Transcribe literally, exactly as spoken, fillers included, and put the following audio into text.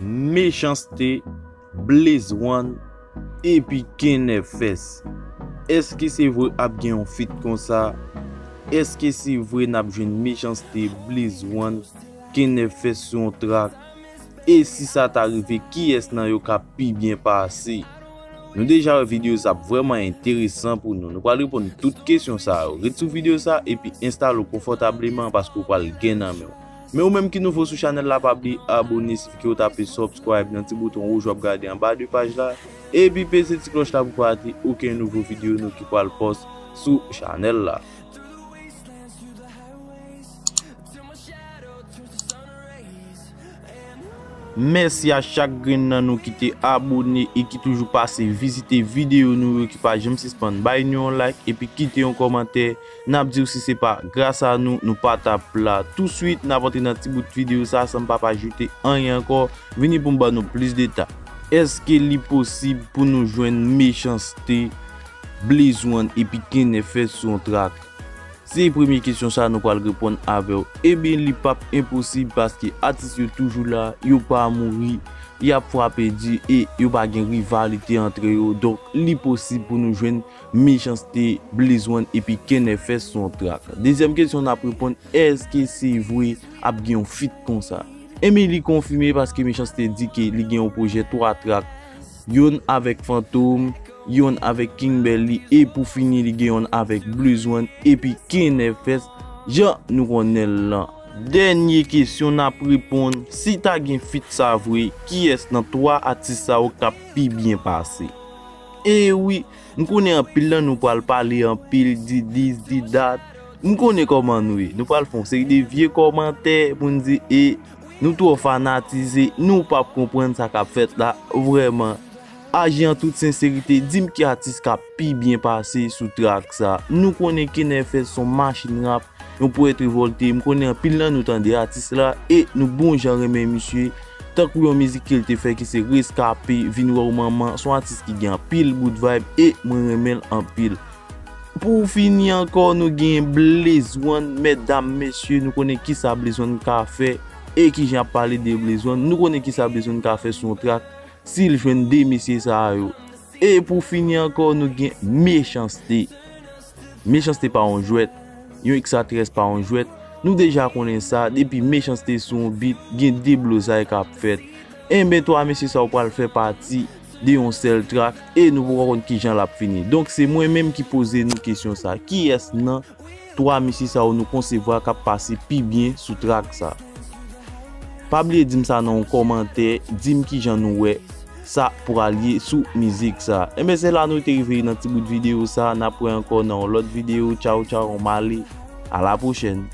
Mechanste, Blaze One, epi Ken F S. Èske se vre ap gen yon feat konsa? Èske se vre n ap jwenn Mechanste, Blaze One, Ken F S sou yon track? E si sa ta rive, kiyès nan yo k ap pi byen pase? Nou deja wè videyo sa ap vrèman enteresan pou nou. Nou pral reponn tout kesyon sa yo. Ret sou videyo sa epi enstale w konfòtableman paske w pral gen nan men w. Men ou menm ki nouvo sou chanèl la, pa bliye abone, sifike w tape subscribe nan ti bouton wouj w ap gade anba de paj la. Epi peze ti klòch la pou pa rate okenn nouvo videyo nou ki pral post sou chanèl la. Mèsi a chak grenn nan nou ki te abone e ki toujou pase vizite videyo nou yo, ki pa janm sispann bay nou yon like epi kite yon kòmantè. N ap di w si se pa gras a nou, nou pa t ap la. Touswit, n ap antre nan ti bout videyo sa san m pa pa ajoute anyen ankò. Vini pou m ban nou plis detay. Èske li posib pou nou jwenn Mechanste, Blaze One epi Ken F S sou yon track? Se premye kesyon sa nou pral reponn avè w. Ebyen, li p ap enposib paske atis yo toujou la, yo pa mouri, y ap frape di e yo pa gen rivalite antre yo. Donk, li posib pou nou jwenn Mechanste, Blaze One epi Ken F S sou yon track. Dezyèm kesyon n ap reponn, èske se vre ap gen yon feat konsa? Ebyen, li konfime paske Mechanste di ke li gen yon pwojè twa track, yonn avèk Fantom, yonn avèk King Belly, e pou fini, li gen yonn avèk Blaze One epi Ken F S, jan nou konnen l lan. Dènye kesyon n ap reponn, si ta gen feat sa vre, kiyès nan twa atis sa yo k ap pi byen pase? E wi, m konnen anpil nan nou pral pale anpil, di this, di that. M konnen kòman nou ye. Nou pral fè yon seri de vye kòmantè pou n di, e nou twò fanatize, nou p ap konprann sa k ap fèt la vrèman. Aji an tout senserite, di m ki atis k ap pi byen pase sou track sa. Nou konnen Ken F S se yon machin rap, yon powèt revòlte. M konnen anpil nan nou tande atis la e nou bon jan renmen misye. Tankou yon mizik ke l te fè ki se Reskape, Vin wè w manman, se yon atis ki gen anpil bout vibe e mwen renmen l anpil. Pou fini ankò, nou gen Blaze One, medam, mesye, nou konnen kisa Blaze One ka fè e kijan ap pale de Blaze One. Nou konnen kisa Blaze One ka fè sou yon track si l jwenn de mesye sa yo. E pou fini ankò, nou gen Mechanste. Mechanste pa yon jwèt, yon ekstraterès pa yon jwèt. Nou deja konnen sa, depi Mechanste sou yon beat, gen deblozay k ap fèt. Enben, twa mesye sa yo pral fè pati de yon sèl track e nou poko konn kijan l ap fini. Donk, se mwen menm ki poze nou kesyon sa. Kiyès nan twa mesye sa yo nou konsevwa k ap pase pi byen sou track sa? Pa bliye di m sa nan yon kòmantè, di m kijan nou wè sa pral ye sou mizik sa. Enben, se la nou te rive nan ti bout videyo sa. N ap wè ankò nan yon lòt videyo. Tchaw, tchaw, m ale. A la pwochèn.